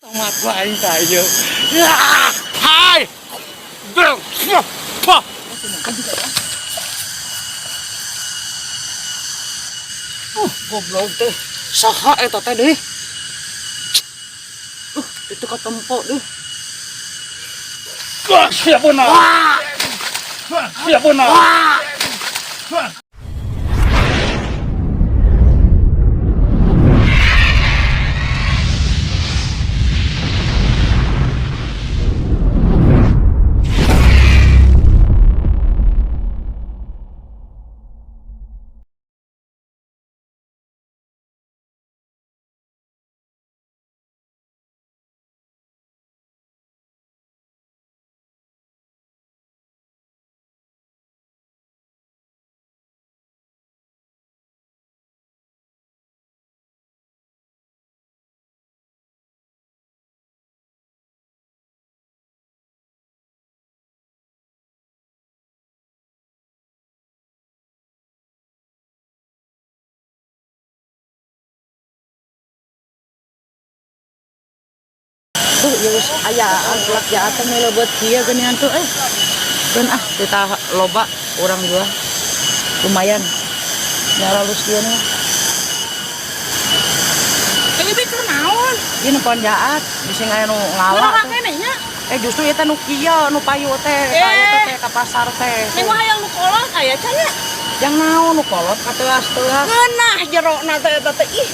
Tomat aing ka ieu. Hai. Goblok teh. Saha eta teh deui? Itu katempo deh. Siap benar. Siap benar. Tuh ya wis aya angklak ya teh melebet kieu geuningan tuh eh. Keun ah kita loba urang jual. Lumayan. Nyaralus kieu nih. Ini teh keur naon? Ieu nu jaat bisi aya nu ngala. Ngala keneh nya. Justru ieu teh nu kieu nu payu teh, payu teh ka pasar teh. Neng mah hayang nu kolot aya can nya. Yang naon nu kolot kateuas-teuas. Ngeunah jerona teh eta teh ih.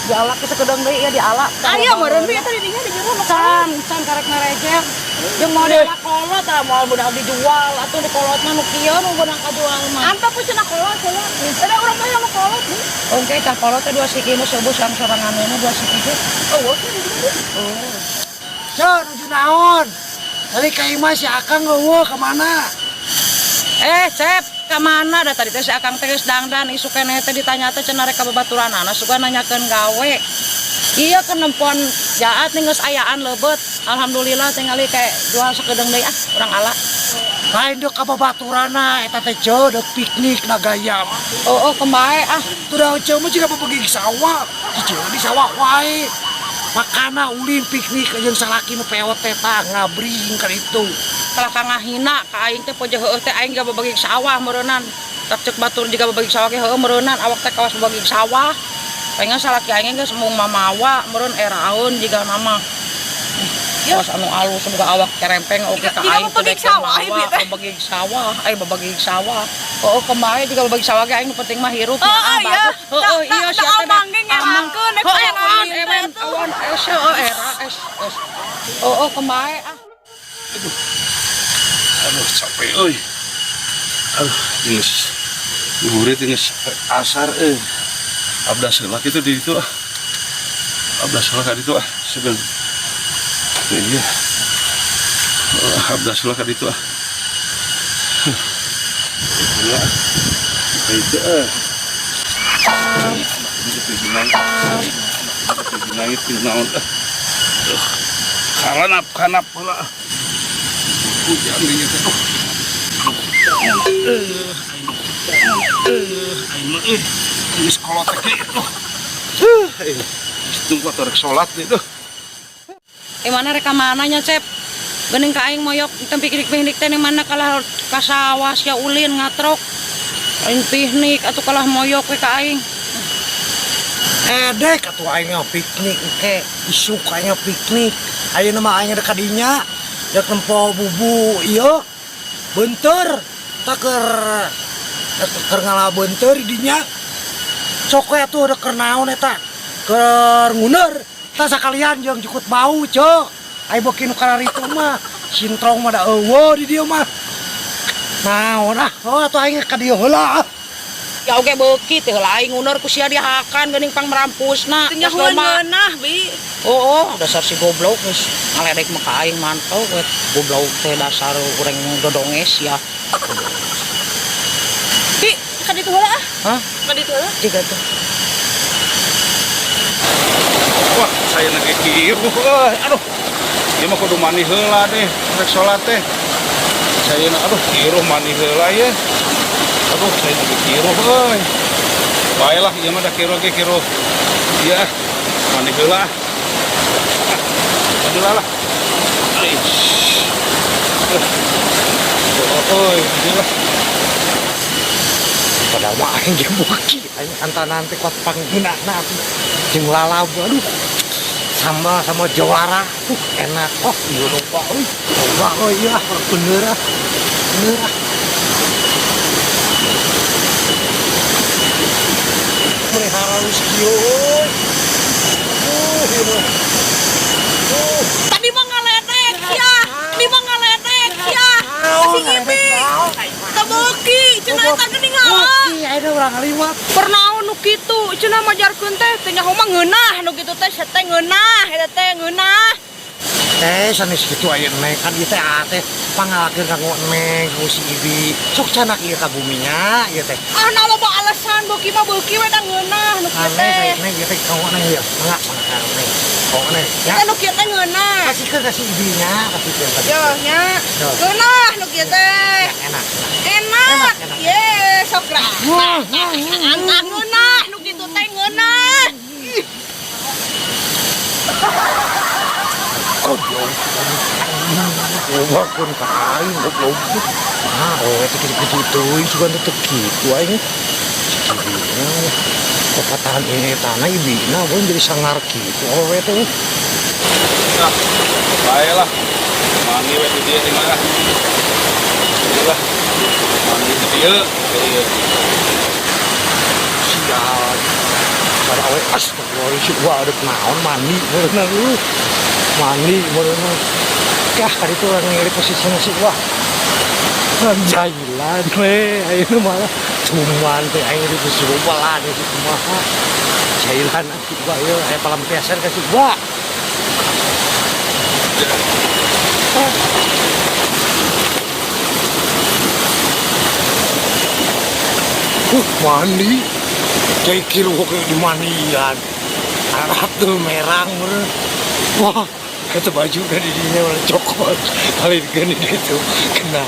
Dialak ke sakedeung deui ya dialak. Aya meureun eta di dinya di jero nu can, can karek ngarejer. Jeung mau dialak kolot ah moal budak dijual atuh di kolot mah nu kieu nu beunang kajual mah. Antap we cenah kolot kolot. Ada urang mah hayang nu kolot nih. Oke, tah kolot teh 2 siki nu seubeuh sang sorangan nu 2 siki teh. Oh, oke di dinya. Oh. Ceu, nuju naon? Tadi ka imah si Akang eueuh ka mana? Cep, ka mana da tadi teh si Akang teh geus dangdan isuk keneh teh ditanya teh cenah rek ka babaturanana sugan nanyakeun gawe. Iya kenempon jaat nih geus ayaan leubet. Alhamdulillah tingali kayak jual sakedeung deui ah urang ala. Lain deuk ka babaturana eta teh Ceu deuk piknik na gaya. Oh, oh kembae ah. Tuh da Ceu mah jiga babagi sawah. Si Ceu di sawah wae. Makana ulin piknik jeung salaki nu peot teh tah ngabring ka ditu. Kalah ka ngahina ka aing teh poje heueuh teh aing jiga babagi sawah meureunnan. Tak cek batur jiga babagi sawah ge heueuh meureunnan awak teh kawas babagi sawah. Pengen salaki aing geus mung mamawa meureun eraeun jiga nama. Kawas anu alus semoga awak kerempeng oge ka Jiga aing teh babagi dek sawah, mawa, ieu teh. babagi sawah, ai babagi sawah. Heueuh kemae jiga babagi sawah ge aing nu penting mah hirup Oh, ya, ah, iya. bagus. Heueuh, iya, Tak sia teh amang ge ngerakeun nek Heueuh, hayang awan, ulin teh ewen, atuh. awan, es, heueuh, era, es, es. Heueuh, kemae ah. Aduh. Aduh, capek euy. Aduh, geus gurit geus asar euy. Abdas heula kitu di ditu ah. Abdas heula ka ditu ah, sebeun. Iya. Abdas heula ka ditu ah. Iya. Itu ah. Itu naon ah. Kalanap kanap heula. Hujan dinya teh. Aing mah euy. Geus kolot teh kieu. Tunggu atuh rek salat deui tuh. Mana rek ka mana nya, Cep? Geuning ka aing moyok teu piknik-piknik teh mana kalah ka sawah sia ulin ngatrok. Aing piknik atuh kalah moyok we ka aing. Dek atuh aing mah piknik engke isuk aing mah piknik. Ayeuna mah aing rek ka dinya rek nempo bubu ieu beunteur tah keur ngala beunteur di dinya. Sok we atuh rek keur naon eta? Keur nguneur tah sakalian jeung jukut bau, Ceu. Ai beuki nu kararitu mah sintrong mah da eueuh di dieu mah. Naon ah, oh atuh aing ka dieu heula ah. Ya oge beuki teh heula aing nguneur ku sia dihakan geuning pang merampusna. Teu nyahoeun ngeunah, Bi. Oh, oh, dasar si goblok geus ngaledek mah ka aing mantau we. Goblok teh dasar urang dodonges ya. Bi, ka ditu heula ah. Hah? Ka ditu heula. Jiga tuh. Wah, saya lagi kieu. Aduh. Ieu mah kudu mandi heula deh, rek salat teh. Saya aduh kiruh mandi heula ye. Aduh, saya lagi kiruh euy. Baelah ieu mah da kiruh ge kiruh. Ieu ah, mandi heula ah. heula lah. Aish. Oh, oh, lah. Padahal mah aing ge beuki aing antanan teh kuat panggeunahna jeung lalab, aduh, sambal sama jawara, enak. Oh iya, lupa euy, coba. Oh iya, bener ah, bener ah. Meni halus kieu euy. Ieu mah. Tadi mah ngaledek ya. Tadi mah ngaledek ya. Si Ibi. Teu beuki, cenah eta geuning ngala. Beuki ayeuna urang ngaliwat. Pernah nu kitu, cenah majarkeun teh teu nyaho mah ngeunah nu kitu teh, teh ngeunah, eta teh ngeunah. Eh, sanes kitu aya neng kan ieu teh ah teh pangalakeun kanggo neng, kanggo si Ibi. Sok canak ieu ka buminya ieu teh. Ah, na loba alasan, beuki mah beuki we da ngeunah nu kieu Aneh teh. saya neng ieu teh kanggo neng ieu. Mangga, mangga kanggo neng. Kanggo neng ya. Teh nu kieu teh ngeunah. Kasihkeun ka si Ibinya, kasihkeun, kasihkeun. Yo nya. Yo. Ngeunah nu kieu teh. Ya, enak, enak. Enak. Enak, enak. Ye, sok ra. Wah, Antah ngeunah nu kitu teh ngeunah. Goblok. Goblok ka aing goblok. Ah, oh eta kitu-kitu teuing sugan teh teu kitu aing. Si Ibina kepatahan ini tanah Ibina boleh jadi sangar kitu awewe teh. Nah, bae lah. Mandi we di dieu tinggal lah. Lah. Mandi di dieu, di dieu. Sial. Pada awe astagfirullah si gua ada naon mandi beunang lu. Mandi beunang. Kah kali itu orang ngiri posisinya si gua. Jailan we, ayeuna malah cuman teh aing di posisi gua lah di kumaha. Jailan si gua ieu aya palampiasan ka si gua. Mandi. Cai kiru kok di mandian. Arab tuh merang meureun. Wah, kata baju kan di dinya malah cokot. Kali gini itu kena.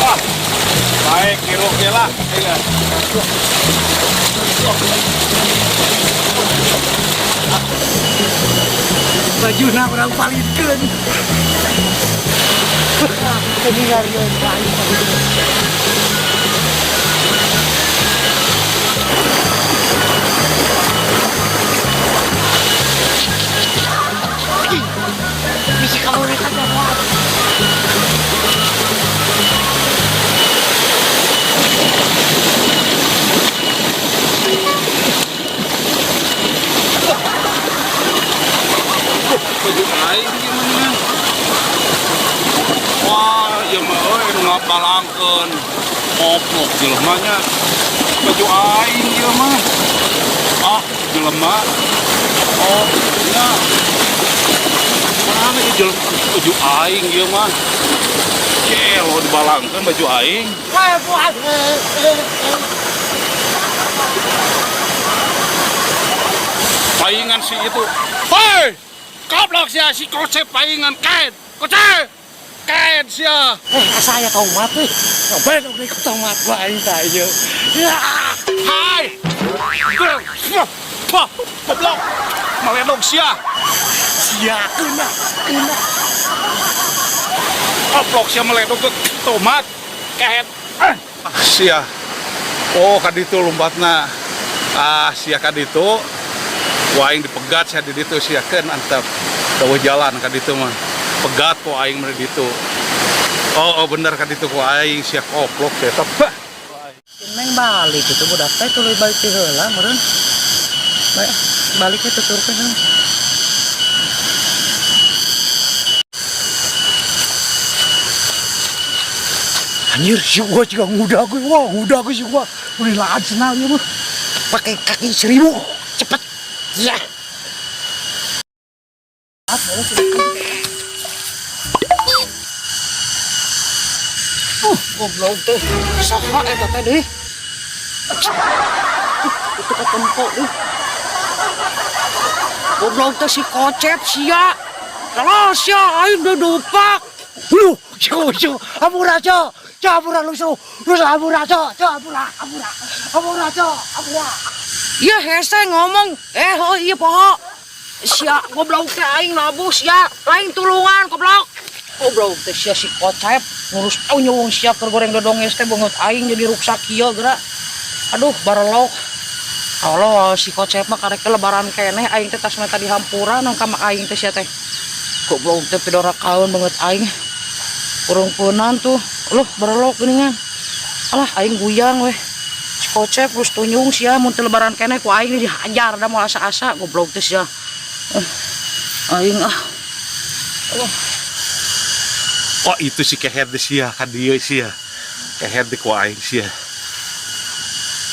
Ah, baik kiruh ge lah. Iya. Bajuna urang palidkeun. Ini ngarian aing. Bisa kamu mereka jawab. Baju aing gimana? Wah, ieu mah euy nu ngabalangkeun. Koplok jelema nya. Baju aing ieu mah. Ah, jelema. Oh, nya. Mana ieu jelema baju aing ieu mah? Gelo dibalangkeun baju aing. Wah, buat. Paingan si itu. Hei! Goblok sia si Kocep paingan kaet. Kocep! Kaet sia. Eh, asa aya tomat euy. Coba dong nih tomat gua aing tah ieu. Ya. Hai! Wah, goblok. Maledog sia. Sia kena, kena. Goblok sia meledog ke tomat. Kaet. Ah, sia. Oh, kaditu lompatna. Ah, sia kaditu. Ku aing dipegat sia di ditu sia keun antep. Dawuh jalan kaditu mah. Pegat ku aing mah di ditu. Oh, oh bener kaditu ku aing sia koplok sia eta. Bah. Neng balik itu budak teh tuluy balik ti heula meureun. Bae, balik we tuturkeun heula. Anjir, si gua juga ngudah gue, wah, ngudah gue si gua. Udah lahan senal ya mah. Pakai kaki 1000, cepet. Ya. Goblok teh. Saha eta teh deui? Itu katempo deh. Goblok teh si Kocep sia. Salah sia aing dedupak. Lu, cok, cok, ampura, cok. Cok, ampura lu, cok. Lu, ampura, cok. Cok, ampura, ampura. Ampura, cok, ampura. Iya hese ngomong, oh iya poho. Sia goblok teh aing nabuh sia, lain tulungan goblok. Goblok teh sia si Kocep ngurus au nyuwung sia keur goreng dodonges teh beungeut aing jadi ruksak kieu geura. Aduh, barelok. Allah, si Kocep mah karek lebaran keneh aing teh tas meta dihampura nang ka aing teh sia teh. Goblok teh pidora kaun beungeut aing. Urung peunan tuh. Loh, barelok geuningan. Alah, aing guyang weh. Si Kocep terus tunyung sia mun teu lebaran keneh ku aing dihajar da moal asa-asa goblok teh sia. Aing ah. Allah. Wah, itu si kehed sia ka dieu sia. Kehed ku aing sia.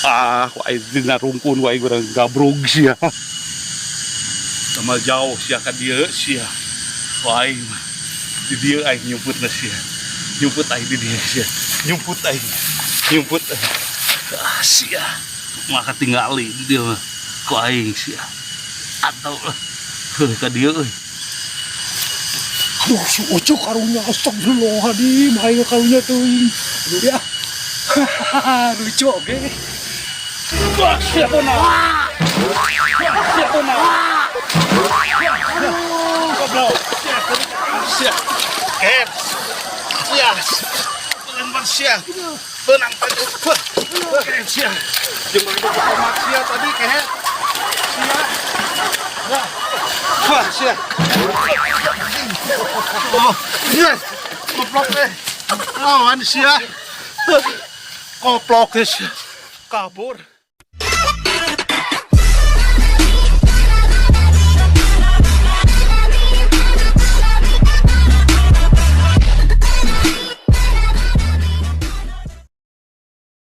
Ah, ku aing dina rungkun ku aing urang gabrug sia. Sama jauh sia ka dieu sia. Ku aing mah di dieu aing nyumputna sia. Nyumput aing di dieu sia. Nyumput aing. Nyumput. Ah, sia. Maka tinggali di dieu mah. Ku aing sia. Atau heuh ka dieu euy. Aduh, si Ucu karunya, astagfirullahaladzim, aing karunya teuing. Aduh dia. Lucu oke. Wah, sia beunang. Sia beunang. Goblok. Sia. Sia. Kehed. Sia. Beunang sia. Beunang tadi. Kehed sia. Jeung bagi tomat sia tadi kehed. Sia. Wah. Wah, sia. Oh, sia. Goblok teh. Lawan sia. Koplok teh sia. Kabur.